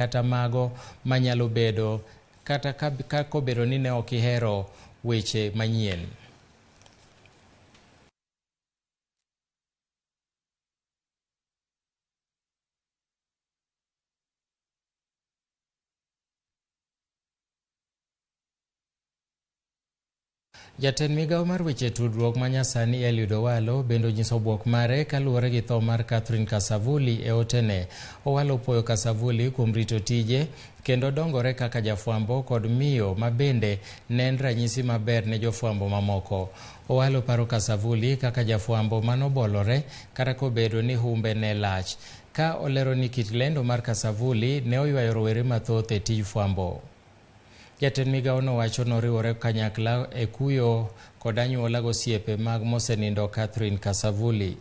Kata mago manyalo bedo kata ka kobedo ni ne ok ihero weche manyien. Jatend migawo mar weche tudruok ma nyasani Eliud Owalo bende onyiso bwok mare kaluwore gi tho mar Catherine Kasavuli e otene. Owalo opuoyo Kasavuli kuom rito tije kendo dongore kaka jafwambo kod miyo ma bende ne en ranyisi maber ne jofwambo mamoko. Owalo paro Kasavuli kaka jafwambo manobolore kata kobedo ni humbe ne lach. Ka olero ni kit lendo mar Kasavuli ne oywayo rowere mathoth e tij fwambo. Jatend migawono wacho noriwore kanyakla e kuyo kod anyuola gosiepe mag mosenindo Catherine Kasavuli.